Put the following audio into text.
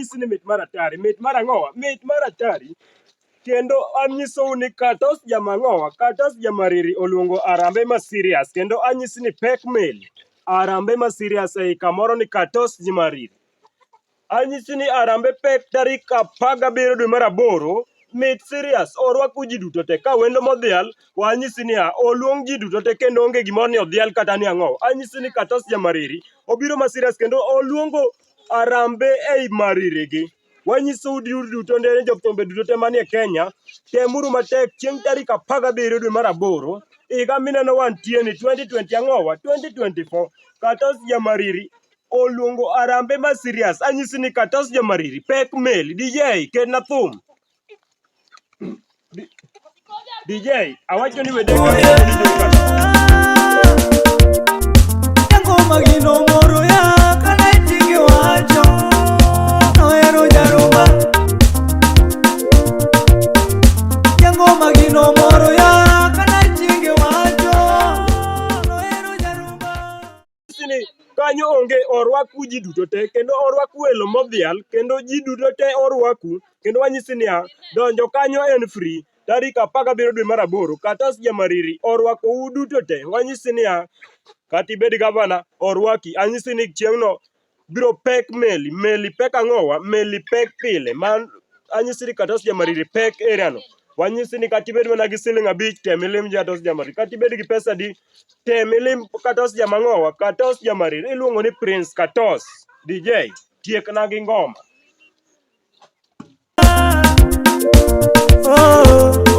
Anyisi ni mit mar atari, mit mar ang'owa, mit mar atari. Kendo anyisou ni Katos Jamang'owa, Katos Jamariri oluongo Arambe ma serious kendo anyisi ni pek meli. Arambe ma serious ei kamoro ni Katos Jamariri. Anyisi ni Arambe pek tarik 17 dwe mar aboro, mit serious, orwaku ji duto te. Ka wendo modhial, wanyisi niya, oluong ji duto te kendo onge gimoro ni odhial kata ni ang'o. Anyisi ni Katos Jamariri obiro ma serious kendo oluongo Arambe ei Mariri gi. Wanyisou duto ndere jothumbe duto te manie Kenya, temuru matek chieng' tarik 17 dwe mar aboro higa mineno wantie ni 2020 ang'owa 2024 Katos Jamariri oluongo arambe ma serious. Anyisi ni Katos Jamariri pek meli. DJ ketna thum. DJ awacho ni wedeka Ngoma gino moro ya kana itingi wacho nohero jaruma Ngoma gino moro ya kana itingi wacho nohero jaruma ni kanyo onge orwaku ji duto te kendo orwaku welo modhial kendo ji duto te orwaku kendo wanyisi niya donjo kanyo en free tarik 17 dwe mar aboro Katas Jamariri orwakou duto te wanyisi niya kata ibed gavana orwaki anyisi ni chieng'no biro pek meli meli pek ang'owa meli pek pile man anyisi ni Katas Jamariri pek area no wanyisi ni kata ibed mana gi siling 5 tem ilim Katas Jamariri kata ibed gi pesa di tem ilim Katos Jamang'owa Katos Jamariri iluongo ni Prince Katos DJ tiekna gi ngoma. Oh.